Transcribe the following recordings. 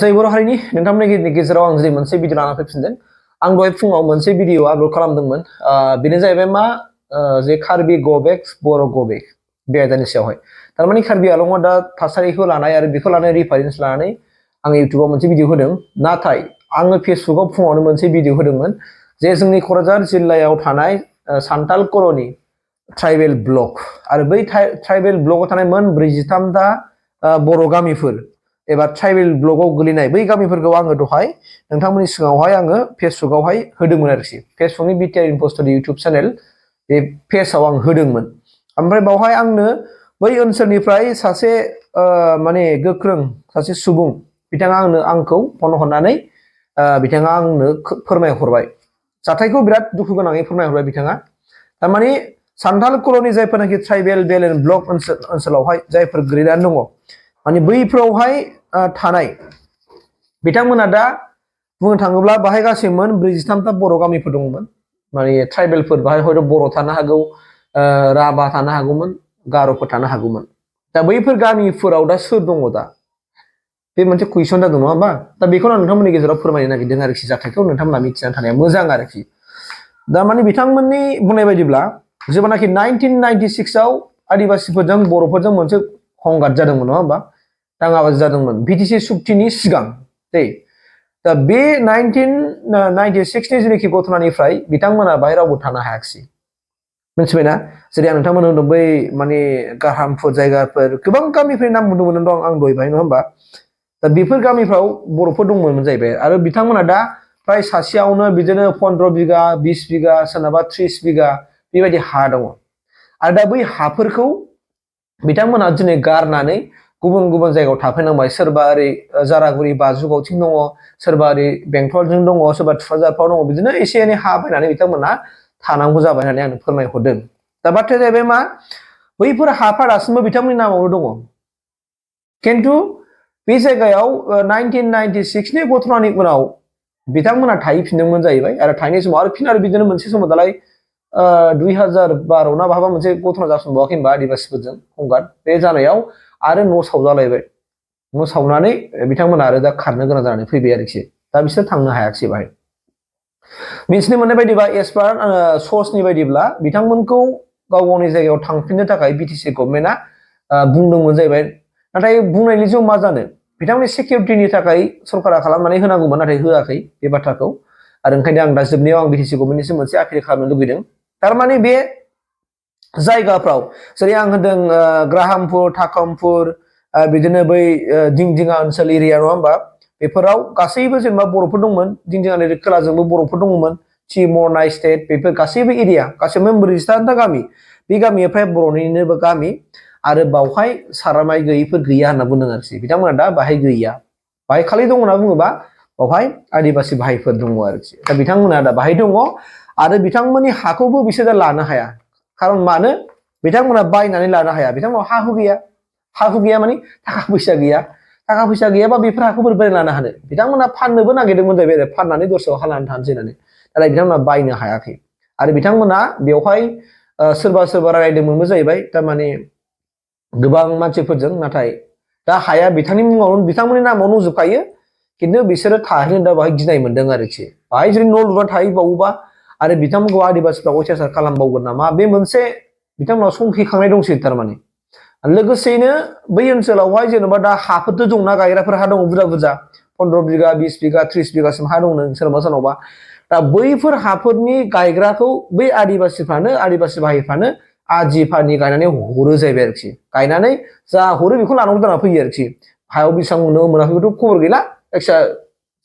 जै बर' हारिनि नोंथांमोननि गेजेराव आं दिनै मोनसे भिडिअ लाना फैफिनदों। आं दहाय फुङाव मोनसे भिडिअ आपल'ड खालामदोंमोन। बेनो जाहैबाय मा जे कार्बि गो बेक बर' गो बेक बे आयदानि सायावहाय। थारमाने कार्बि आंलंआव दा थासारिखौ लानाय आरो बेखौ लानाय रिफारेन्स लानानै आं इउटुबाव मोनसे भिडिअ होदों। नाथाय आङो फेसबुकाव फुङावनो मोनसे भिडिअ होदोंमोन जे जोंनि क'क्राझार जिल्लायाव थानाय सान्ताल कल'नि ट्राइबेल ब्लक आरो बै ट्राइबेल ब्लकआव थानाय मोन 43टा बर' गामिफोर एबा ट्राइबेल ब्लकआव गोलैनाय बै गामिफोरखौ आङो दहाय नोंथांमोननि सिगाङावहाय आङो फेसबुकावहाय होदोंमोन आरोखि। फेसबुकनि बिटिआर इनफो स्टुडि इउटुब चेनेल बे पेजआव आं होदोंमोन। ओमफ्राय बावहाय आंनो बै ओनसोलनिफ्राय सासे माने गोख्रों सासे सुबुं बिथाङा आंखौ फन हरनानै बिथाङा आंनो फोरमायहरबाय। जाथायखौ बिराद दुखु गोनाङै फोरमायहरबाय बिथाङा। थारमाने सान्ताल कल'नि जायफोरनाखि ट्राइबेल बेल एन्ड ब्लक ओनसोलावहाय जायफोर गोलैनानै दङ माने बैफोरावहाय थानाय बिथांमोना दा बुंनो थाङोब्ला बाहाय गासै मोन 43टा बर' गामिफोर दङमोन। माने ट्राइबेलफोर बाहाय हयथ' बर' थानो हागौ, राभा थानो हागौमोन, गार'फोर थानो हागौमोन। दा बैफोर गामिफोराव दा सोर दङ दा? बे मोनसे कुइसन जादों नङा होमबा? दा बेखौनो आं नोंथांमोननि गेजेराव फोरमायनो नागिरदों आरोखि। जाथायखौ नोंथांमोना मिथिनानै थानाया मोजां आरोखि। दा माने बिथांमोननि बुंनाय बायदिब्ला जेब्लानाखि 1996आव आदिबासिफोरजों बर'फोरजों मोनसे हंगात जादोंमोन नङा होमबा? दाङाबाजि जादोंमोन बिटिसि सुक्तिनि सिगां। दा बे 1996नि जेनाखि घटनानिफ्राय बिथांमोना बाहाय रावबो थानो हायाखिसै। मिथिबायना? जेरै आं नोंथांमोन होनदों बै माने गारहामपुर जायगाफोर गोबां गामिफोरनि नाम बुंदोंमोन दं आं दहाय बाहाय नङा होमबा? दा बेफोर गामिफ्राव बर'फोर दंमोन जाहैबाय आरो बिथांमोना दा प्राय सासेयावनो बिदिनो 15 बिगा 20 बिगा सोरनाबा 30 बिगा बेबायदि हा दङ। आरो दा बै हाफोरखौ बिथांमोना दिनै गारनानै गुबुन गुबुन जायगायाव थाफैनांबाय। सोरबा ओरै जारागुरि बाजुगावथिं दङ, सोरबा ओरै बेंटलजों दङ, सोरबा थुक्राझारफ्राव दङ। बिदिनो एसे एनै हा बायनानै बिथांमोना थानांगौ जाबाय होननानै आंनो फोरमायहरदों। दा बाथ्राया जाहैबाय मा बैफोर हाफोरा दासिमबो बिथांमोननि नामावनो दङ। खिन्थु बे जायगायाव 1996नि घटनानि उनाव बिथांमोना थाहैफिनदोंमोन जाहैबाय। आरो थाहैनाय समाव आरो बिदिनो मोनसे समाव दालाय 2012 ना बहाबा मोनसे घटना जासनबावाखै होनबा आदिबासिफोरजों हंगात बे जानायाव आरो न' सावजालायबाय। न' सावनानै बिथांमोना आरो दा खारनो गोनां जानानै फैबाय आरोखि। दा बिसोर थांनो हायाखिसै बाहाय। मिथिनो मोननाय बायदिबा एस पार सर्सनि बायदिब्ला बिथांमोनखौ गाव गावनि जायगायाव थांफिननो थाखाय बिटिसि गभर्नमेन्टआ बुंदोंमोन जाहैबाय। नाथाय बुंनायनि जिउ मा जानो बिथांमोननि सिकिउरिटिनि थाखाय सरकारा खालामनानै होनांगौमोन, नाथाय होआखै बे बाथ्राखौ। आरो ओंखायनो आं दा जोबनायाव आं बिटिसि गभर्नमेन्टनिसिम मोनसे आपिल खालामनो लुबैदों। थारमाने बे जायगाफ्राव जेरै आं होनदों ग्राहामपुर, थाकमपुर, बिदिनो बै दिंदिङा ओनसोल एरिया नङा होमबा? बेफोराव गासैबो जेनेबा बर'फोर दंमोन। दिंदिङानि खोलाजोंबो बर'फोर दङमोन। मरनाय स्टेट बेफोर गासैबो एरिया गासैबो 43टा गामि। बे गामिया फ्राय बर'निनो गामि आरो बावहाय सारामाय गैयैफोर गैया होनना बुंदों आरोखि। बिथांमोना दा बाहाय गैया। बाहाय खालि दङ होनना बुङोबा बावहाय आदिबासि भाइफोर दङ आरोखि। दा बिथांमोना दा बाहाय दङ आरो बिथांमोननि हाखौबो बिसोर दा लानो हाया। खारन मानो? बिथांमोना बायनानै लानो हाया। बिथांमोनाव हा हु गैया। हा हु गैया माने थाखा फैसा गैया। थाखा फैसा गैयाबा बेफोर हाखौ बोरै लानो हानो? बिथांमोना फाननोबो नागिरदोंमोन जाहैबाय आरो फाननानै दस्रायाव हा लानानै थानोसै होननानै। नाथाय बिथांमोना बायनो हायाखै। आरो बिथांमोना बेवहाय सोरबा रायलायदोंमोनबो जाहैबाय थारमाने गोबां मानसिफोरजों। नाथाय दा हाया बिथांमोननि नामावनो दंजोबखायो। खिन्थु बिसोरो थाहैनो दा बाहाय गिनाय मोनदों आरोखि। बाहाय जुदि न' लुनानै थाहैबावोबा आरो बिथांमोनखौ आदिबासिफ्रा अयथासार खालामबावगोन नामा बे मोनसे बिथांमोनाव संखिखांनाय दंसै थारमाने। लोगोसेयैनो बै ओनसोलावहाय जेन'बा दा हाफोरथ' दंना, गायग्राफोर हा दङ बुरजा बुरजा 15 बिगा 20 बिगा 30 बिगासिम हा दं सोरनावबा। दा बैफोर हाफोरनि गायग्राखौ बै आदिबासि भाइफ्रानो आदि फानि गायनानै हरो जाहैबाय आरोखि। गायनानै जा हरो बेखौ लानांगौ जाना फैयो आरोखि। हायाव बेसेबां मोनो मोनाखैथ' खबर गैला। जायखिया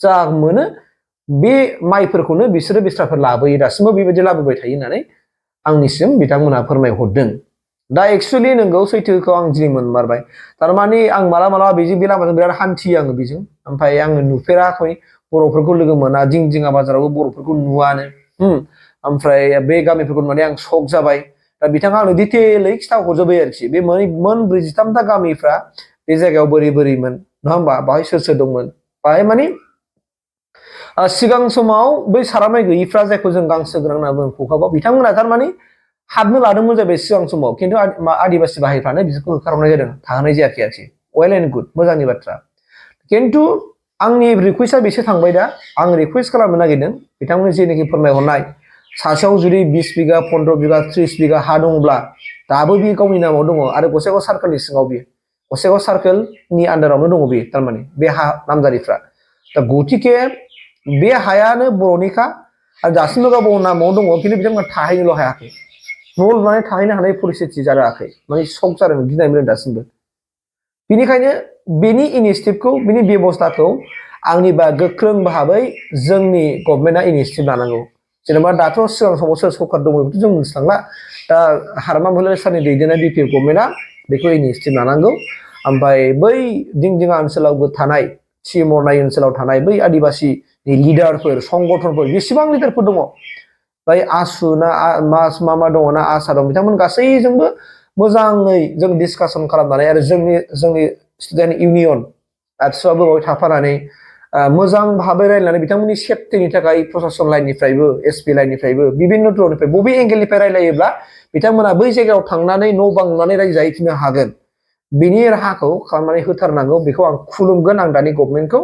जा मोनो बे माइफोरखौनो बिसोरो बेस्राफोर लाबोयो। दासिमबो बेबायदि लाबोबाय थायो होननानै आंनिसिम बिथांमोना फोरमायहरदों। दा एक्सुवेलि नोंगौ सैथोखौ आं दिनै मोनमारबाय। थारमाने आं मालाबा बे लामाजों बिराद हान्थियो आङो बेजों। ओमफ्राय आङो नुफेराखै बर'फोरखौ लोगो मोना। दिंदिङा बाजारावबो बर'फोरखौ नुवानो। ओमफ्राय बे गामिफोरखौ नुनानै आं शक जाबाय। दा बिथाङा आंनो डिटेलै खिथाहरजोब्बाय आरोखि। बे मोन 43टा गामिफ्रा बे जायगायाव बोरैमोन नङा होमबा? बाहाय सोर दंमोन? बाहाय माने सिगां समाव बै सारामाय गैयिफ्रा जायखौ जों गांसो गोनां होनना बुङो खखाबाव, बिथांमोना थारमाने हाबनो लादोंमोन जाहैबाय सिगां समाव। खिन्थु आदिबासि भाइफ्रानो बिसोरखौ होखारहरनाय जादों। थाहोनाय जायाखै आरोखि। वेल एन्ड गुड, मोजांनि बाथ्रा। खिन्थु आंनि रिक्वेस्टआ बेसो थांबाय दा आं रिक्वेस्ट खालामनो नागिरदों बिथांमोननि जेनाखि फोरमायहरनाय सासेयाव जुदि 20 बिगा 15 बिगा 30 बिगा हा दङब्ला दाबो बे गावनि नामाव दङ आरो गसाइगाव सार्कोलनि सिङाव बियो गसाइगाव सार्कोलनि आन्दारावनो दङ बे थारमाने बे हा नामजारिफ्रा दा गतिके बे हायानो बर'निखा आरो दासिमबो गाव गावनि नामाव दङ खिन्थु बिथांमोना थाहैनोल' हायाखै न' लुनानै थाहैनो हानाय परिस्थिति जायाखै माने सक जादों गिनाय मोनो दासिमबो बेनिखायनो बेनि इनिशिएटिभखौ बेनि बेबस्थाखौ आंनिबा गोख्रों भाबै जोंनि गभर्नमेन्टआ इनिशिएटिभ लानांगौ जेनेबा दाथ' सिगां समाव सोर सरकार दङ बेखौथ' जों मिथिलांला दा हारमा महिला सारनि दैदेननाय बिपिएफ गभर्नमेन्टआ बेखौ इनिशिएटिभ लानांगौ ओमफ्राय बै दिंदिङा ओनसोलावबो थानाय थि मरनाय ओनसोलाव थानाय बै आदिबासिनि लिडारफोर संगठनफोर बेसेबां लिडारफोर दङ बै आसु ना मास मा दङ ना आसा दं बिथांमोन गासैजोंबो मोजाङै जों डिसकासन खालामनानै आरो जोंनि स्टुडेन्ट इउनियन आर्टसआबो बावै थाफानानै मोजां भाबै रायलायनानै बिथांमोननि सेफटिनि थाखाय प्रशासन लाइननिफ्रायबो एसपि लाइननिफ्रायबो बिभिन्न धरननिफ्राय बबे एंगेलनिफ्राय रायलायोब्ला बिथांमोना बै जायगायाव थांनानै न' बां लुनानै रायजो जाहैफिननो हागोन बिनि राहाखौ खालामनानै होथारनांगौ बेखौ आं खुलुमगोन आं दानि गभर्नमेन्टखौ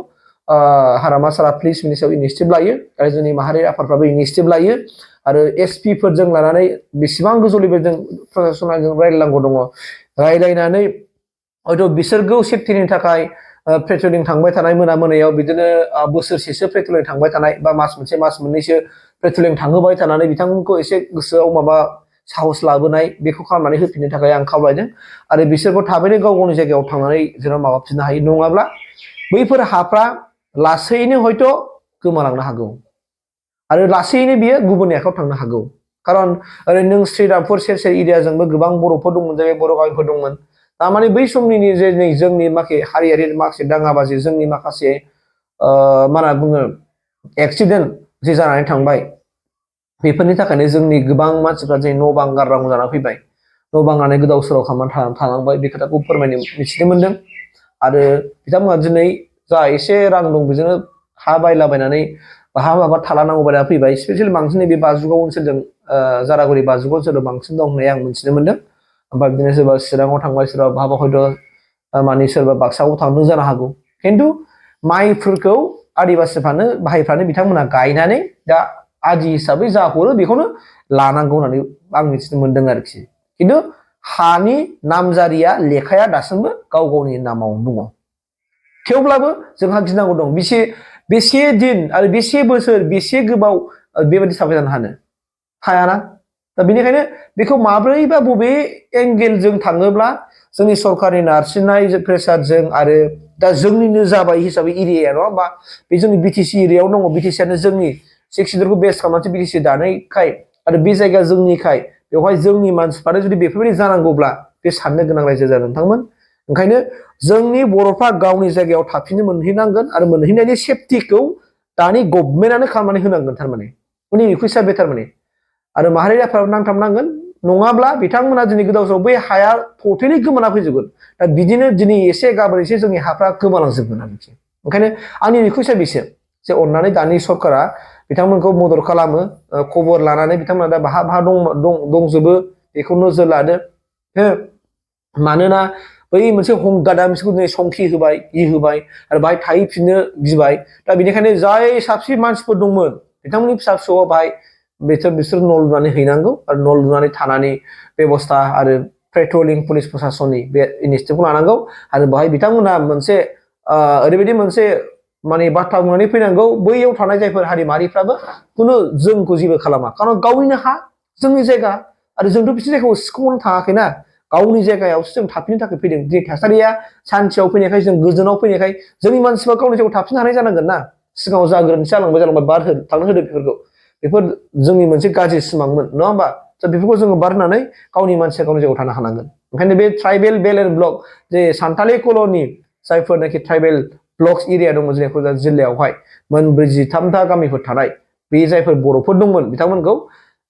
हारामा सारा पुलिस बिनि सायाव इनिशिएटिभ लायो आरो जोंनि माहारियारि आफादफ्राबो इनिशिएटिभ लायो आरो एसपिफोरजों लानानै बेसेबां गोजौ लेभेलजों प्रशासनजों रायलायनांगौ दङ रायलायनानै हयथ' बिसोरखौ सेफटिनि थाखाय पेट्रलिं थांबाय थानाय मोनायाव बिदिनो बोसोरसेसो पेट्रलिं थांबाय थानाय बा मास मोनसे मास मोननैसो पेट्रलिं थांहोबाय थानानै बिथांमोनखौ एसे गोसोआव माबा साहस लाबोनाय बेखौ खालामनानै होफिननो थाखाय आं खावलायदों आरो बिसोरखौ थाबैनो गाव गावनि जायगायाव थांनानै जेराव माबाफिननो हायो नङाब्ला बैफोर हाफ्रा लासैनो हयथ' गोमालांनो हागौ आरो लासैनो बियो गुबुननि आखायाव थांनो हागौ खारन ओरै नों श्रीरामपुर सेर सेर एरियाजोंबो गोबां बर'फोर दंमोन जाय बर' गामिफोर दंमोन तारमाने बै समनि जे जोंनि माखासे हारियारि माखासे दाङाबाजि जोंनि माखासे मा होनना बुङो एक्सिडेन्ट जे जानानै थांबाय बेफोरनि थाखायनो जोंनि गोबां मानसिफ्रा जे न' बां गारनांगौ जानानै फैबाय न' बांनानै गोदाव सोराव खालामनानै थानांबाय बे खोथाखौ फोरमायनो मिथिनो मोनदों आरो बिथांमोना दिनै जा एसे रां दं बेजोंनो हा बायलाबायनानै हा माबा थालानांगौ बायना फैबाय स्पेसियेलि बांसिन बे बाजुगाव ओनसोलजों जारागुरि बाजुगाव ओनसोलाव बांसिन दं होननानै आं मिथिनो मोनदों ओमफ्राय बिदिनो सोरबा चिराङाव थांबाय सोरबा बहाबा हयथ' माने सोरबा बाक्सायाव थांदों जानो हागौ खिन्थु माइफोरखौ आदिबासिफ्रानो भाइफ्रानो बिथांमोना गायनानै दा आदि हिसाबै जा हरो बेखौनो लानांगौ होननानै आं मिथिनो मोनदों आरोखि खिन्थु हानि नामजारिया लेखाया दासिमबो गाव गावनि नामावनो दङ थेवब्लाबो जोंहा गिनांगौ दं बेसे दिन आरो बेसे बोसोर बेसे गोबाव बेबायदि थाबाय थानो हायाना दा बेनिखायनो बेखौ माब्रै बा बबे एंगेलजों थाङोब्ला जोंनि सरकारनि नारसिननाय प्रेसारजों आरो दा जोंनिनो जाबाय हिसाबै एरियाया नङा होमबा बे जोंनि बिटिसि एरियायाव दङ बिटिसिआनो जोंनि सिक्स सिडुलखौ बेस खालामनानैसो बिटिसि दानायखाय आरो बे जायगाया जोंनिखाय बेवहाय जोंनि मानसिफ्रानो जुदि बेफोरबायदि जानांगौब्ला बे साननो गोनां रायजो जादों नोंथांमोन ओंखायनो जोंनि बर'फ्रा गावनि जायगायाव थाफिननो मोनहैनांगोन आरो मोनहैनायनि सेफटिखौ दानि गभर्नमेन्टआनो खालामनानै होनांगोन थारमाने उनि रिक्वेस्टआ बे थारमाने आरो माहारियारि आफादाव नांथाबनांगोन नङाब्ला बिथांमोना दिनै गोदाव सोराव बै हाया टटेलि गोमाना फैजोबगोन दा बिदिनो दिनै एसे गाबोन एसे जोंनि हाफ्रा गोमालांजोबगोन आरोखि ओंखायनो आंनि रिक्वेस्टआ बेसो जे अननानै दानि सरकारा बिथांमोनखौ मदद खालामो खबर लानानै बिथांमोना दा बहा दंजोबो बेखौ नोजोर लादो हो मानोना बै मोनसे हंगादा बिसोरखौ दिनै संखि होबाय होबाय आरो बाहाय थाहैफिननो गिबाय दा बेनिखायनो जाय साबसे मानसिफोर दंमोन बिथांमोननि फिसा फिसौआ बाहाय बिसोर न' लुनानै हैनांगौ आरो न' लुनानै थानानै बेबस्था आरो पेट्रलिं पुलिस प्रशासननि बे इनिशिएटिभखौ लानांगौ आरो बाहाय बिथांमोना मोनसे ओरैबायदि मोनसे माने बाथ्रा बुंनानै फैनांगौ बैयाव थानाय जायफोर हारि माहारिफ्राबो खुनु जोंखौ जेबो खालामा खारन गावनिनो हा जोंनि जायगा आरो जोंथ' बिसोर जायगायाव सिख'नो थाङाखैना गावनि जायगायावसो जों थाफिननो थाखाय फैदों जे थासारिया सान्थियाव फैनायखाय जों गोजोनाव फैनायखाय जोंनि मानसिफ्रा गावनि जायगायाव थाफिननो हानाय जानांगोन ना सिगाङाव जा गोरोन्थि जालांबाय थांनो होदो बेफोर जोंनि मोनसे गाज्रि सिमांमोन नङा होमबा बेफोरखौ जोङो बारनानै गावनि मानसिया गावनि जायगायाव थानो हानांगोन ओंखायनो बे ट्राइबेल बेल एन्ड ब्लक जे सान्थालि कल'नि जायफोरनाखि ट्राइबेल ब्लक्स एरिया दङ जोंनि क'क्राझार जिल्लायावहाय मोन 43टा गामिफोर थानाय बे जायफोर बर'फोर दंमोन बिथांमोनखौ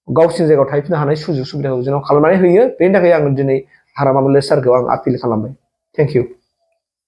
गावसिनि जायगायाव थाहैफिननो हानाय सुजुग सुबिदाखौ जोंनाव खालामनानै होयो बेनि थाखाय आं दिनै हारामा सारखौ आं आपिल खालामबाय थेंक इउ